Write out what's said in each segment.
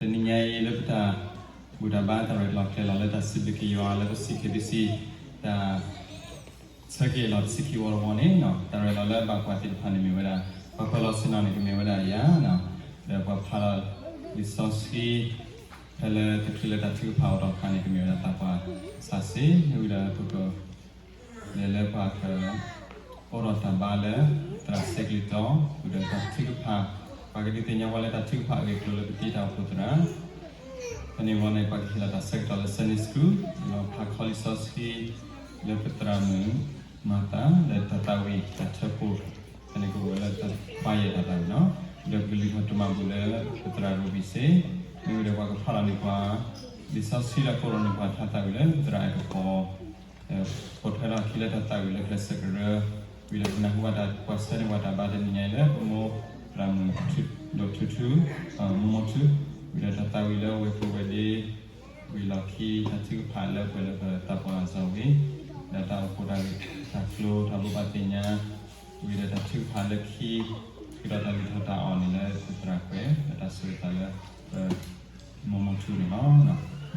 တနံၤညါအံၤလၢပတၢ်ဘူၣ်တၢ်ဘါတၢ်ရဲၣ်လီၤကျဲၤလီၤလၢတၢ်စံးဘျုးက့ၤယွၤလၢပစံးက့ၤဘျုးစံး တၢ်ဆၢက့ၤလီၤတဆံခံဝီတဝီန့ၣ် တၢ်ရဲၣ်လီၤလၢဘၣ်ပှၤသ့ၣ်တဖၣ်န့ၣ်မ့ၢ်ဝဲဒၣ် ပှၤပၢၤလီၢ်ဆ့ၣ်နီၤန့ၣ် ကမ့ၢ်ဝဲဒၣ်ယၤ ဒီးပှၤဖးလီၤလံာ်စီဆှံ ဖဲလၢတချုးလၢတၢ်ထုကဖၣ်အိၣ်ထီၣ်အခါန့ၣ် ကမ့ၢ်ဝဲဒၣ်သးပှၢ်စးစ့ မ့ၢ်ဝံၤဒီးပက လဲၤလၢပှၤက အိးထီၣ်တၢ်ဘါလၢ သရၣ်ဆဲးကလံၤတီၤ ဝံၤဒီးတၢ်ထုကဖၣ် ပှၤကဒုးသ့ၣ်ညါပှၤလၢတၢ်ထုကဖၣ်အဂ့ၢ်အကျိၤလၢပတ့တၢ်အိၣ်ဖှိၣ်သရၣ် ဖဲန့ၣ်ဝံၤန့ၣ် ပှၤကဟ့ၣ်လီၤတၢ်ဆၢကတီၢ်လၢ Sunday School ဒီးဖးခီလံာ်စီဆှံ လၢပသရၣ်မုၣ် မၤသၤ လၢတၢ်သးဝံၣ်တၢ်ထၢဖှိၣ် ဖဲန့ၣ်ကအိၣ်ဝဲလၢတၢ်ခွါယဲၢ်တၢ်သးဝံၣ်နီၤ ဒီးပကလုၢ်ထီၣ်တၢ်မၤဘူၣ်လၢ ပသရၣ်ရူဘံၣ်စ့ မ့ၢ်ဝံၤဒီးပှၤကဖးလီၤန့ၢ်ပှၤ လံာ်စီဆှံဒီးကိးထီၣ်န့ၢ်ပှၤတၢ်သးဝံၣ်လၢပသရၣ်အဲၣ်ကပီၤ ပိာ်ထွဲထီၣ်အခံလၢတၢ်သးဝံၣ်လၢကျဲးစၢးကရၢ ဝံၤဒီးပနၢ်ဟူဘၣ်တၢ်ကွၢ်ဆၢန့ၢ်ပှၤတၢ်ဘါတနံၤညါအံၤလၢပမိၢ်သရၣ်မုၣ်ဒီးထူထူ မိၢ်မိၢ်ထူ ဝံၤဒီးတၢ်သးဝံၣ်လၢဝဲၢ်ကိးဝဲၢ်ဒ့ ဝံၤလီၢ်ခံတၢ်ထုကဖၣ်လၢပှဲၤလၢပသးပှၢ်စီၤဝ့ ဒီးတၢ်အိၣ်ဖှိၣ်တၢ်ဂ့ၢ်တၢ်ကျိၤတၢ်ဘိးဘၣ်သ့ၣ်ညါ ဝံၤဒီးတၢ်ထုကဖၣ်လၢခံ ဃုာ်ဒီးတၢ်လုၢ်ထီၣ်တၢ်အီၣ်န့ၣ်လၢပသရၣ်ကွဲး ဒီးတၢ်ဆိၣ်ဂ့ၤသးလၢ မိၢ်မိၢ်ထူန့ၣ်လီၤ.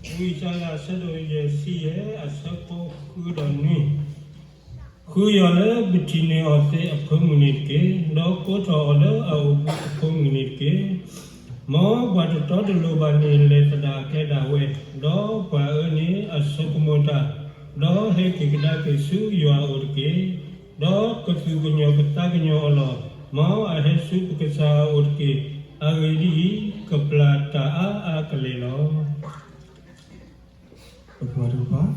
ဝံယၡါယၤ အဆၢဒိၣ်ယဲၢ်ဆံယဲၢ် အဆၢဖိဃုဒီးနွံ, ဃုယွၤလၢပထံၣ်န့ၢ်အီၤသ့အဖိမုၢ်နံၤတက့ၢ်, ဒီးကိးထီၣ်အီၤလၢအအိၣ်မူအဖိမုၢ်နံၤတက့ၢ်. မ်ပှၤတတီတလိၤဘၣ်န့ၣ် လဲၤသဒၣ်အကျဲဒၣ်ဝဲ, ဒီးပှၤအၢန့ၣ်အစိကမီၤတၢ်, ဒီးဟဲက့ၤကဒါက့ၤဆူယွၤအအိၣ်တက့ၢ်. ဒီးကသူၣ်ကညီၤကသးကညီၤအီၤလီၤ. မ်အဟဲဆူပကစၢ်အအိၣ်တက့ၢ်. အဂ့ၢ်ဒ်အံၤ, ကပျၢ်တၢ်အါအါကလဲာ်လီၤ. ပကဘါထုကဖၣ်,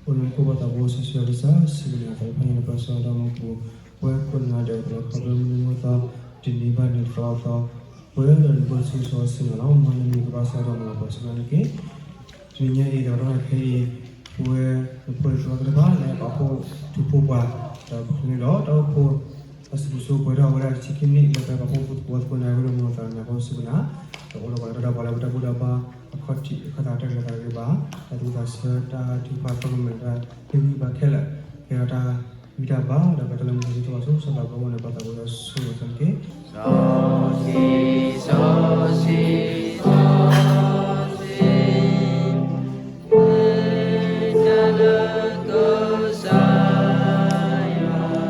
အိၣ်လၢမူခိၣ်ပှၤသးဘိစီဆှံယွၤကစၢ်, စံးဘျုးနၤသးဖးယံာ်လၢပၢ်စီဒီးမူပူၤ, ပဝဲခိၣ်နၢ်ဒဲး ပလီၢ်ခီဖျိမုၢ်နံၤမုၢ်သီ, တနံၤဘၣ်တနံၤသီသီ, ပဝဲဒၣ်နဖိစီစီဆှံန့ၣ်လီၤ. မ်နမံၤကဘၣ်စးထီၣ်မၤလၤကပီၤဆၢကတီၢ်န့ၣ်တက့ၢ်. တနံၤညါအံၤ တၢ်ကတီၢ်ခဲအံၤ, ပဝဲနဖိဒံဖိသၣ်သ့ၣ်တဖၣ် လၢပာ်ဖှိၣ်ထူဖိပှၤ, ဒီးပကန့ၢ်ဒီးတၢ်အိၣ်ဖှိၣ် တၢ်စံးဘျုးဆိပှဲၤထီၣ်ဝဲဒၣ်တဆံခံမံးနံး လၢပပာ်ဖှိၣ်ဖိသကိးသကိးန့ၣ် ဝံၤဒီးမုၢ်သးနၢ်ဟူစံးဘျုးနၤ, ဒီးအိၣ်ဒီးပှၤတၢ်ဒီးပှၤလၢပတၢ်ဘူၣ်တၢ်ဘါ အခီၣ်ထံး အခီၣ်သးတၢ်ကလဲၤသးတဂ့ၤဘၣ်, တၢ်သူၣ်ဝံၣ်သးဆၢ တၢ်ထုကဖၣ်သကိးမုၢ်နံၤ တၢ်ဟ့ၣ်ဂံၢ်ဘါခဲလၢာ်, ကဲထီၣ်တၢ်ဂံၢ်တၢ်ဘါ ဒီးပတၢ်လၢမူထူယိာ်ဆိ စီၤပၤဘၣ်ဝဲန့ၣ် ပှၤသးဘိဒီးဆိၣ်ဂ့ၤဆိၣ်က့ၤ စီဆှံ, စီဆှံ, စီဆှံ, တၢ်လၢကစၢ်ယွၤ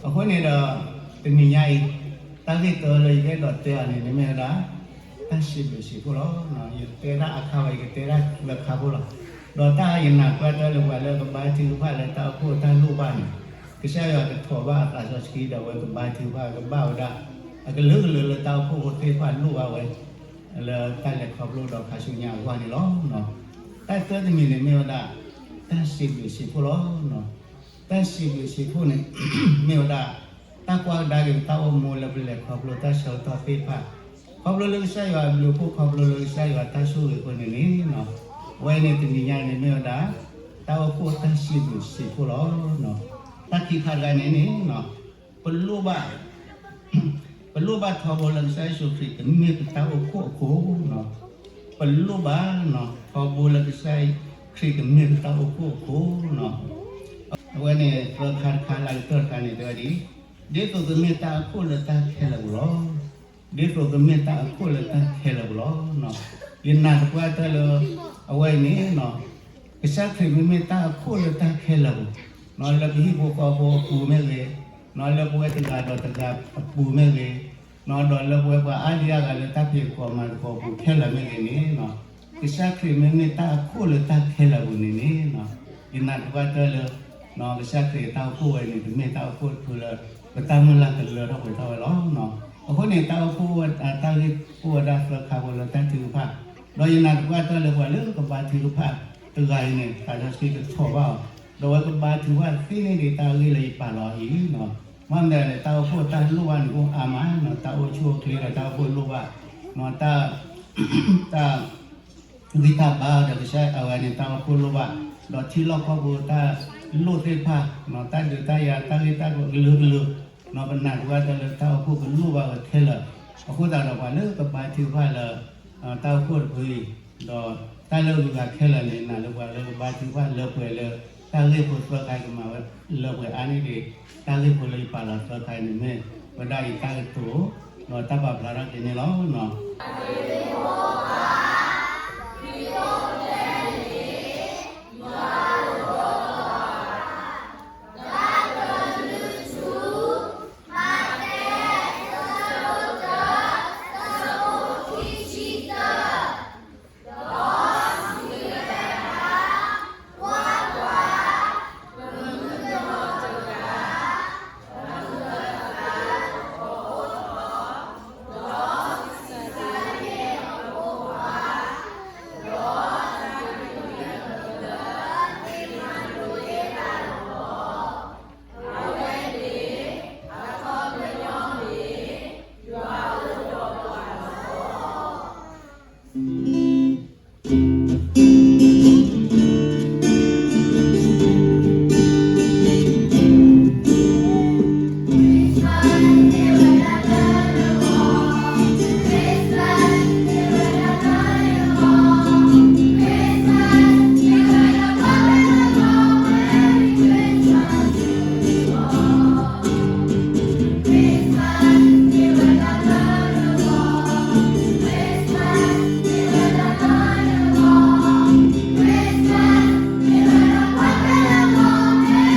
အဃိန့ၣ်ဒီး တနံၤညါအံၤ တၢ်ဂ့ၢ်တၢလၢယကအဲၣ်ဒိးတဲအီၤန့ၣ် မ့ၢ်ဝဲဒၣ် တၢ်စံးဘျုးစံးဖှိၣ်လီၤ. ယတဲဒၣ်အခါဝဲ ယကတဲဒၣ်လၢခါဖိလီၤ. ဒီးတၢ်ယနာ်ကွၢ်တၢ်လၢပှၤလၢကဘါထုကဖၣ်လၢတၢ်အိၣ်ဖှိၣ်တၢ်လိၣ်ဘၣ်န့ၣ် ကစၢ်ယွၤကထိးဘၣ်အသးစီဆှံဒီးအဝဲကဘါထုကဖၣ်ကဘၣ်ဝဲဒၣ် အကလုာ်ကလုာ်လၢတၢ်အိၣ်ဖှိၣ်ဖိသ့ၣ်တဖၣ်လိၣ်ဘၣ်ဝဲ လၢတၢ်လဲၤခီဖျိဒီးခါဆူညါအဂီၢ်န့ၣ်လီၤ. တၢ်သၢတမံၤန့ၣ်မ့ၢ်ဝဲဒၣ် တၢ်စံးဘျုးစံးဖှိၣ်လီၤ. တၢ်စံးဘျုးစံးဖှိၣ်န့ၣ် မ့ၢ်ဝဲဒၣ် တၢ်ကွၢ်ကဒါက့ၤပတၢ်အိၣ်မူလၢပလဲၤခီဖျိတၢ်ဆၢကတီၢ်သ့ၣ်တဖၣ် ခီဖျိလၢကစၢ်ယွၤအဘျုးအဖှိၣ် ခီဖျိလၢကစၢ်ယွၤတၢ်ဆိၣ်ဂ့ၤအဃိန့ၣ်န့ၣ် အဝဲန့ၣ်တနံၤညါန့ၣ်မ့ၢ်ဝဲဒၣ် တၢ်အိၣ်ဖှိၣ်တၢ်စံးဘျုးစံးဖှိၣ်လီၤ. တၢ်ခံခါတခါန့ၣ်န့ၣ် ပလိၣ်ဘၣ် ပလိၣ်ဘၣ်ထီဘိလၢကစၢ်ယ့ၣ်ၡူးခရံာ်ကမ့ၢ်ပတၢ်အိၣ်ဖှိၣ်အခိၣ်, ပလိၣ်ဘၣ်ထီဘိလၢကစၢ်ခရံာ်ကမ့ၢ်ပတၢ်အိၣ်ဖှိၣ်အခိၣ်. အဝဲန့ၣ် သၢခါတခါလၢကတၢၢ်တခါန့ၣ် တဲဝဲဒ်အံၤ, ဒ်သိးကမ့ၢ်တၢ်အိၣ်ဖှိၣ်လၢတၢ်ခဲလၢာ်ပူၤလီၤ. ဒ်သိးကမ့ၢ်တၢ်အိၣ်ဖှိၣ်လၢတၢ်ခဲလၢာ်ပူၤလီၤ. ယနာ်သပှၢ်တၢၢ်လၢ အဝဲအံၤန့ၣ် ကစၢ်ခရံာ်မ့မ့ၢ်တၢ်အိၣ်ဖှိၣ်လၢတၢ်ခဲလၢာ်ပူၤ, လၢပဟံၣ်ဖိဃီဖိအပူၤမ့ၢ်ဂ့ၤ, လၢပဝဲတဂၤဒီးတဂၤအပူၤမ့ၢ်ဂ့ၤ, ဒီးလၢပဝဲပှၤအါဒံအါဂၤလၢတၢ်ဖံးသကိးမၤသကိးပူၤခဲလၢာ်မ့ၢ်ဂ့ၤန့ၣ်, ကစၢ်ခရံာ်မ့မ့ၢ်တၢ်အိၣ်ဖှိၣ်လၢတၢ်ခဲလၢာ်ပူၤန့ၣ်န့ၣ်, ယနာ်သပှၢ်တၢၢ်လၢ ကစၢ်ခရံာ်တၢ်အိၣ်ဖှိၣ်ဝဲန့ၣ် ကမ့ၢ်တၢ်အိၣ်ဖှိၣ်တဖုလၢ ပတၢ်မုၢ်လၢ်ကလၢထီၣ်ပှဲၤထီၣ်ဝဲလီၤ. အဃိန့ၣ် တၢ်အိၣ်ဖှိၣ်ဝဲ တၢ်ဂ့ၢ်အိၣ်ဝဲဒၣ်သၢခါဖိလၢတၢ်ထုကဖၣ်, ဒီးယနာ်သပှၢ်တၢၢ်လၢပှၤလၢကဘါထုကဖၣ်တဂၤအံၤန့ၣ် သးစီဆှံကထီၣ်ဘၣ်အီၤ, ဒီးအဝဲကဘါထုကဖၣ်သ့န့ၣ်ဒံးတၢ်ဂ့ၢ်လၢယပာ်လီၤအံၤ, မ့ၢ်မနုၤလဲၣ် တၢ်အိၣ်ဖှိၣ်တၢ်လိၣ်ဘၣ်န့ၣ်အိၣ်အါမး, တၢ်အိၣ်ဆူၣ်အိၣ်ချ့ဒီးတၢ်အိၣ်ဖှိၣ်လိၣ်ဘၣ်, တၢ် ဂံၢ်တၢ်ဘါဒီးကစၢ်အဝဲန့ၣ် တၢ်အိၣ်ဖှိၣ်လိၣ်ဘၣ်, ဒီးထံလီၢ်ကီၢ်ပူၤတၢ်လိၣ်သ့ၣ်တဖၣ်, တၢ်ဒုးတၢ်ယၤ တၢ်ဂ့ၢ်တၢ်ကျိၤကလုာ်ကလုာ်, ပနာ်သပှၢ်တၢၢ်လၢတၢ်အိၣ်ဖှိၣ်ကလိၣ်ဘၣ်ဝဲခဲလၢာ်, အဃိသတးဒီးပှၤလၢကဘါထုကဖၣ်လၢ တၢ်အိၣ်ဖှိၣ်တဖုအံၤ, ဒီးတၢ်လၢအဂုၤအဂၤခဲလၢာ်န့ၣ် နာ်လၢပှၤလၢကဘါထုကဖၣ်လၢပှဲၤလၢ တၢ်ဂ့ၢ်ဖိသၢခါအံၤကမၤဝဲလၢပှဲၤအါန့ၢ်ဒံး, တၢ်ဂ့ၢ်ဖိလၢယပာ်လီၤသၢခါအံၤန့ၣ်မ့ၢ် ဝဲဒၣ်အံၤတၢ်ကတိၤ, ဒီးတၢ်ပာ်ဖျါထီၣ်က့ၤန့ၣ်လီၤ. လံာ်စီဆှံအလီၢ်လံ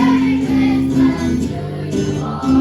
ၤ, စံးထီၣ်ပတ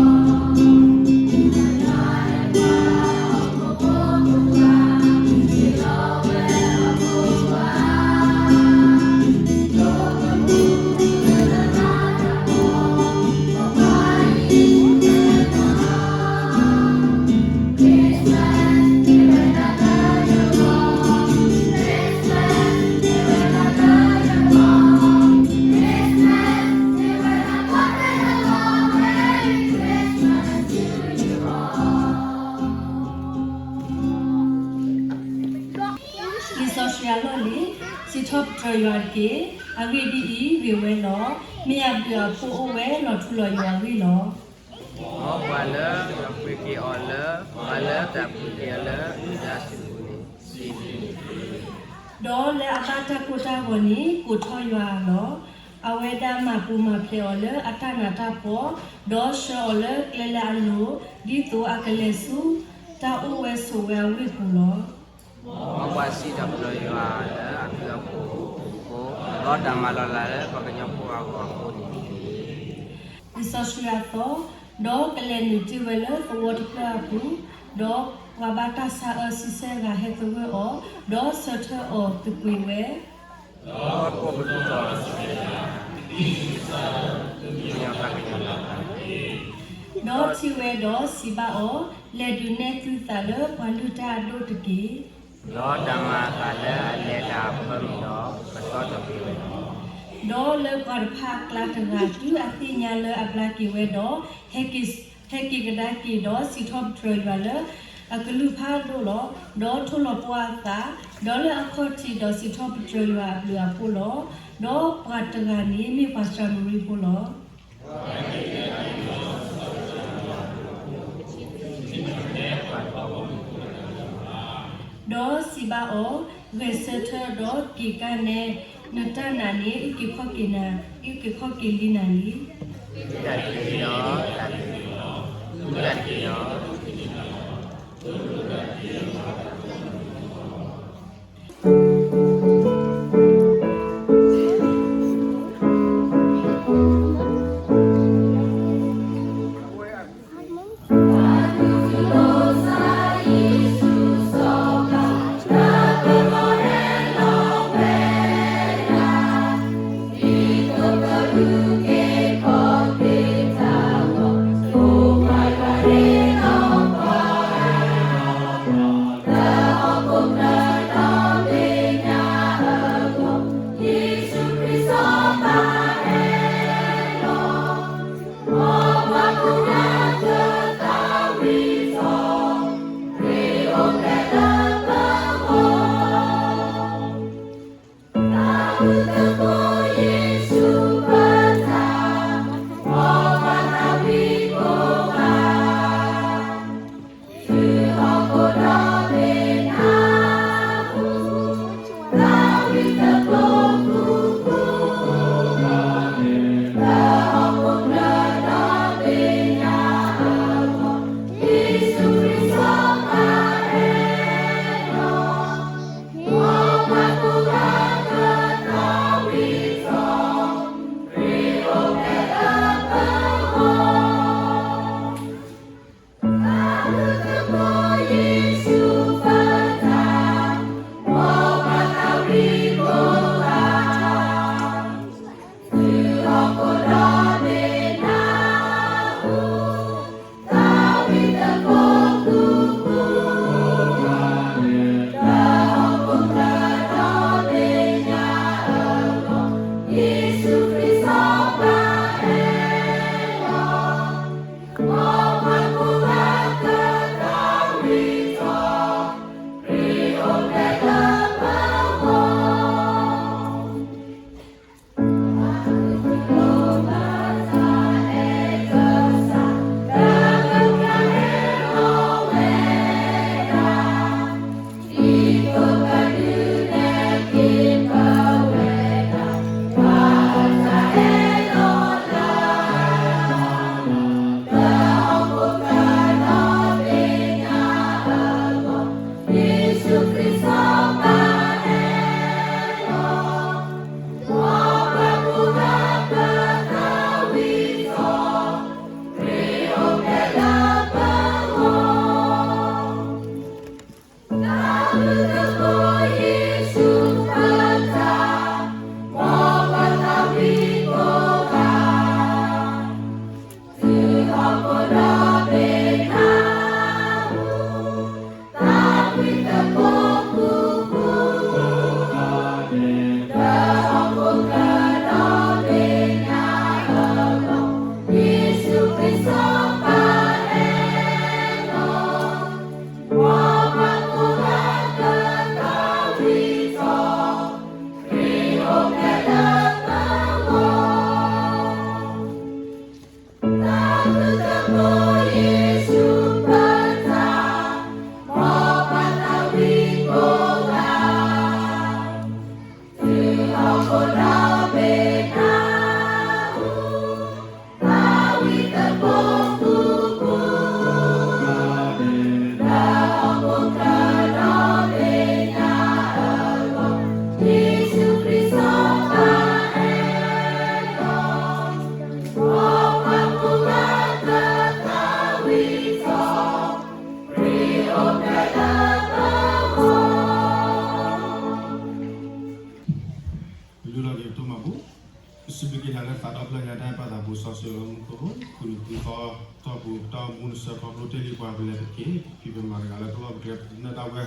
ြၢၤယွၤတက့ၢ်. အဂ့ၢ်ဒ်အံၤ, ဂ့ၤဝဲလီၤ. မ့ၢ်အဘျုးအဖှိၣ်အိၣ်ဝဲလီၤထူလီၤယိာ်အဂ့ၢ်လီၤ. မ်ပှၤလၢအပှ့ၤက့ၤအီၤလၢ ပှၤလၢတၢ်ပှ့ၤက့ၤအီၤလၢအစုပူၤန့ၣ် စံးဘျုး ဒီးလၢအဘၣ်တၢ်ကိၢ်တၢ်ဂီၤန့ၣ် ကိးထီၣ်ယွၤလီၤ. အဝဲဒၣ်မၤပူၤမၤဖျဲးအီၤလၢအတၢ်နးတၢ်ဖှီၣ်, ဒီးဆှၢအီၤလၢကျဲလၢအလိၤ, ဒ်သိးအကလဲၤဆူတၢ်အိၣ်ဝဲဆိးဝဲအဝ့ၢ်ပူၤလီၤ. မ်ပှၤစံးထီၣ်ပတြၢၤယွၤလၢအဘျုးအဖှိၣ်အဃိ, ဒီးတၢ်မၤလီၤလးလၢပှၤကညီဖိအဂီၢ်အဃိန့ၣ်တက့ၢ်. လံာ်စီဆှံအသီ, ဒီးကလဲၤနုာ်တ့ၢ်ဝဲလၢသဝီတဖျၢၣ်အပူၤ, ဒီးပှၤဘၣ်တၢ်ဆါအၢဆံဆဲၣ်ဂၤဟဲသဂၢၢ်အီၤ, ဒီးဆၢထၢၣ်အီၤသကွံာ်ဝဲ ဒီးထံၣ်ဝဲဒီးစံးဘၣ်အီၤ, လဲၤဒုးနဲၣ်သုသးလၢပှၤလုၢ်တၢ်အဒိၣ်တက့ၢ်. ဒီးတၢ်မၤအသးလၢအလဲၤတၢ်အဖၢမုၢ်ဒီး ကသီထီၣ်က့ၤဝဲလီၤ. ဒီးလၢပှၤတဖၣ်အကျါတဂၤ တုၤအသ့ၣ်ညါလၢအဘျါက့ၤဝဲဒီး, ဟဲက့ၤ ဟဲက့ၤကဒါက့ၤဒီးစံးထီၣ်ပတြၢၤယွၤလၢ အကလုၢ်ဖးဒိၣ်လီၤ. ဒီးထိၣ်လီၤပှီၢ်အသး, ဒီးလၢအခီၣ်ထံးဒီးစံးထီၣ်ပတြၢၤယွၤအဘျုးအဖှိၣ်လီၤ. ဒီးပှၤတဂၤန့ၣ်မ့ၢ်ပှၤၡၤမရံဖိလီၤ. ဒီးစံးဘၣ်အီၤ, ဂဲၤဆၢထၢၣ်, ဒီးက့ၤကဒါနတၢ်နာ်န့ၣ်, အုၣ်က့ၤခီၣ်က့ၤနၤ, အုၣ်က့ၤခီၣ်က့ၤလံနၤလံ. တၢ်တက့ၢ်လီၤ, တၢ်တက့ၢ်လီၤ, တၢ်တက့ၢ်လီၤ. ပလုၢ်လီၤက့ၤပဒိၣ်မးပူၤ, ပစံးဘျုးက့ၤနၤလၢသးဒီဖျၢၣ်ညါတၢ်အဲၣ်ပၢ်သးဘိစီဆှံ လၢမူခိၣ်, ဃုာ်နုာ်ဃုာ်သီတီၢ်ပူၤ ပတၢ်အိၣ်မူနဆၢခီဖျိတ့ၢ်လံပှၤ ပလဲၤတက့ၢ်, ပဖံးပမၤတဂၤလၢပလီၢ်ပကျဲ ပနၢ်တၢ်ဝဲ,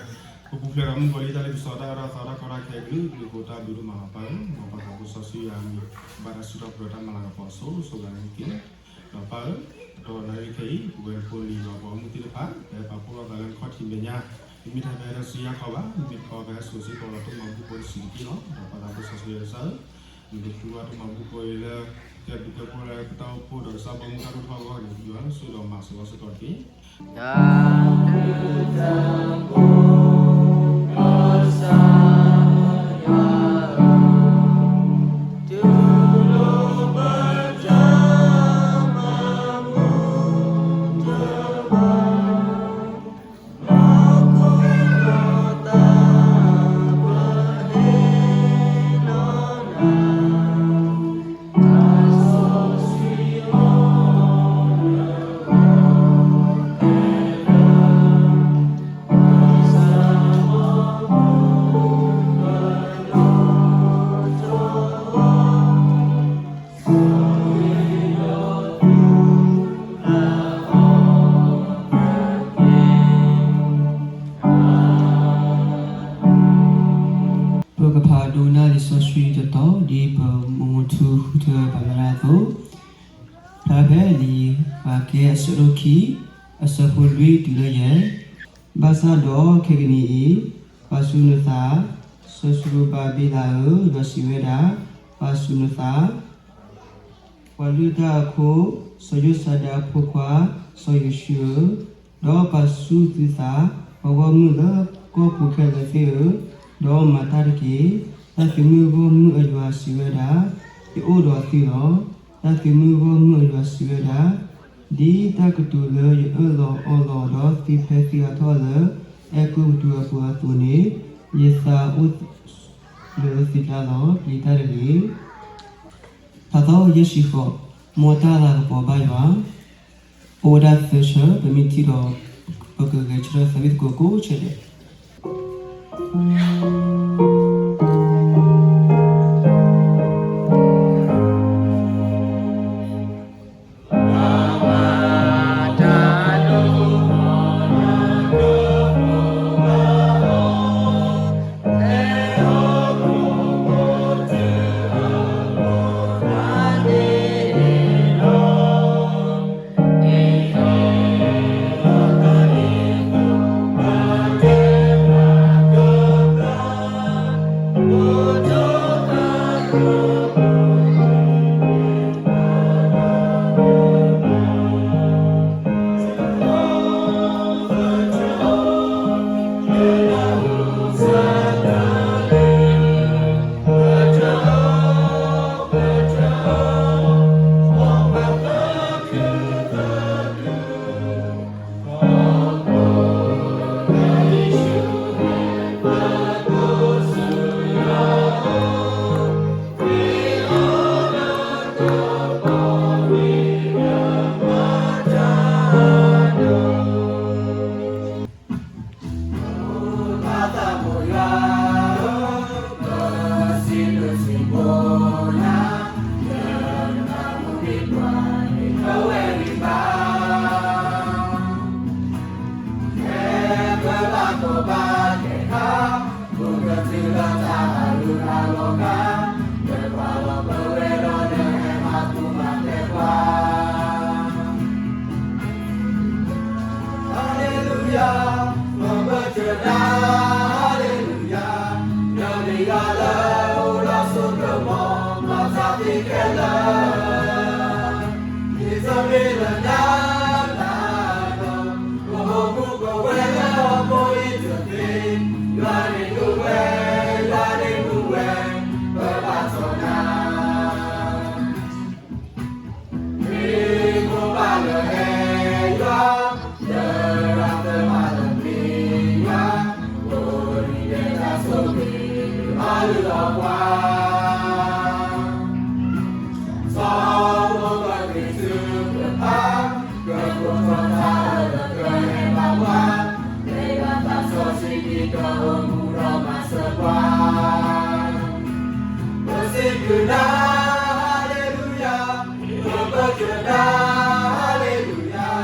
ပပူၤဖျဲးဒီးမုၣ်ကီၤလံၢ်တၢ်လ့ပစီ တၢ်အၢတၢ်သီတၢ်ကီတၢ်ခဲအကလုာ်ကလုာ်အဃိ တၢ်ဘျုးဒိၣ်မးလီၤပၢ်ဧၢ, မ်ပၢ်သးဘိစီဆှံယွၤမ့ၢ်ဘၣ်တၢ်စံးထီၣ်ပတြၢၤတၢ်မၤလၤကပီၤအစိၤစိၤဂၤန့ၣ်တက့ၢ်, ဒီးပၢ်ဧၢ ဒီးနၣ်ရံၣ်ခဲအံၤ ပဝဲဖိလံၤဒီးပှၤဂီၢ်မုၢ်သ့ၣ်တဖၣ် ပဟဲပာ်ဖှိၣ်လိာ်သးလၢနခီၣ်ထံးမဲာ်ညါ, မ့မ့ၢ်တၢ်ဖဲတၢ်စံယါခီဘၣ်, မ့မ့ၢ်တခီဖဲဟဲစိာ်စ့ၢ်ကီးဒီးတၢ်မၤဘူၣ်ဖိတဆံးတက့ၢ်လီၤ. ဒီးပၢ်သးပှၢ်စီဆှံယွၤကစၢ်ဧၢ, နကသူဘၣ်တၢ်မၤဘူၣ်ဖိအံၤလၢ ကဲဘျုးကဲဖှိၣ်လၢပတၢ်အိၣ်ဖှိၣ်ဒီးကစၢ်ဘီမုၢ်တၢ်ဒိၣ်ထီၣ်အဂီၢ်န့ၣ် ယွၤဆိၣ်ဒီးမၤစၢၤဘၣ်စ့ၢ်ကီးတက့ၢ်. ပကဖးဒိကနၣ်လံာ်စီဆှံတတီၤ ဒ်ပမူထူဃုထၢပာ်လီၤအသိး, ဖျါဖဲလံာ်ပာ်ကဲအဆၢဒိၣ်ခံ အဆၢဖိလွံၢ်တုၤလၢယဲၢ်, ဘၣ်ဆၣ်ဒီးခဲကနံၣ်အံၤ ပာ်ဆူၣ်နသး, စီၤစရူၤဘၤဘ့လးဧၢ, ယွၤစံးဝဲဒၣ်, ပာ်ဆူၣ်နသး ပှၤလုၢ်တၢ်အခိၣ်, စီၤယိၤစဒၤအဖိခွါ, စီၤယိၤၡူဧၢ, ဒီးပာ်ဆူၣ်သုသး, ပှၤဂီၢ်မုၢ်လၢကီၢ်ပူၤခဲလၢာ်သ့ၣ်ဧၢ, ဒီးမၤတၢ်တက့ၢ်. တၢ်သုးမုၢ်ဂီၢ်မုၢ်အယွၤစံးဝဲဒၣ်, ယအိၣ်ဒီးသုလီၤ. တၢ်သုးမုၢ်ဂီၢ်မုၢ်အယွၤစံးဝဲဒၣ်, ဒ်တၢ်ကတိၤလၢယအၢၣ်လီၤအီလီၤဒီးသုဖဲသုအါထီၣ်လၢ အဲၤကူပတူးအပူၤအသိးန့ၣ်, ယသးအိၣ်လၢသုကျါလီၤ. ပျံၤတၢ်တဂ့ၤ. ထါသီယဲၢ်ဆံဃိး, မ်တၢ်လၤကပီၤဘၣ်ယွၤ, အိၣ်ဝဲဒၣ်သၢဆၢ, ပမ့ၢ်ထံၣ်ဒီး ပကဂဲၤဆၢထၢၣ်သးဝံၣ်သကိးကိးဆၢဒဲး. Hallelujah, မ့ၢ်ဘၣ်ကဒါ Hallelujah, ယွၤမ့ၢ်ယွၤလၢအိၣ်ဒီးစိကမီၤ မၤသးသ့ခဲလၢာ်, ဒ်သိးမ့ၢ်လၢနၤလၢ်ဒီး ပအိၣ်မူပဝဲလၢဟီၣ်ခိၣ်အံၤတသ့, ယွၤန့ၣ်ဒိၣ်ဝဲ, ယွၤန့ၣ်မုၢ်ဝဲ, ပဘၣ်ထီၣ်နၤ မ့ၢ်မိၢ်ဘၣ်လၢအဲၣ်ယွၤ, ယရၤသၢဘၣ်လၢမ့ၢ်ယွၤ, အိၣ်ဒံးဒဲးတၢ်ဆိၣ်ဂ့ၤ အီလုၢ်အီပှၤ, စီၤမိၢ်ပှၢ်ခရံာ်စူၢ်ကဖး, ကကိးထီၣ်တၢ်အၢၣ်လီၤကဟဲဘၣ်ပှၤ, မ့ၢ်ဘၣ်သးစီဆှံဒ်သိးအိၣ်မူဒီးမၤစၢၤပှၤ ပစံးဘျုးနၤ Hallelujah, ပဘၢၣ်စၢၤနၤ Hallelujah,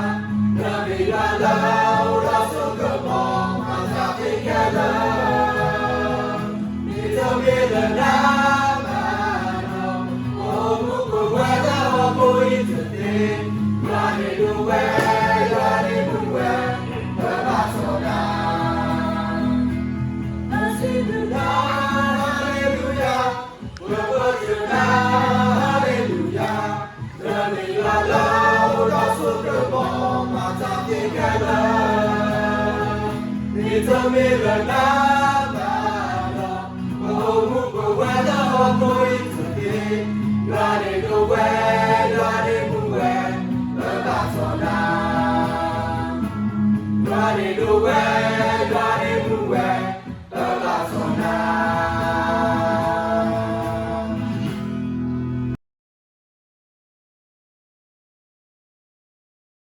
နမ့ၢ်ယွၤလၢအိၣ်ဒီးစိကမီၤ မၤသးသ့ခဲလၢာ်, ဒ်သိးမ့ၢ်လၢနၤမၤဒီး ပအိၣ်မူပဝဲလၢဟီၣ်ခိၣ်အံၤတသ့, ယွၤန့ၣ်ဒိၣ် လၢ မ့ၢ်တမ့ၢ်လၢနၤဘၣ်ဒီး ပအိၣ်မူပဝဲလၢဟီၣ်ခိၣ်အံၤတသ့, ယွၤန့ၣ်ဒိးဝဲ, ယွၤန့ၣ်မူဝဲ, ပဘၣ်စီၣ်နၤ, ယွၤန့ၣ်ဒိးဝဲ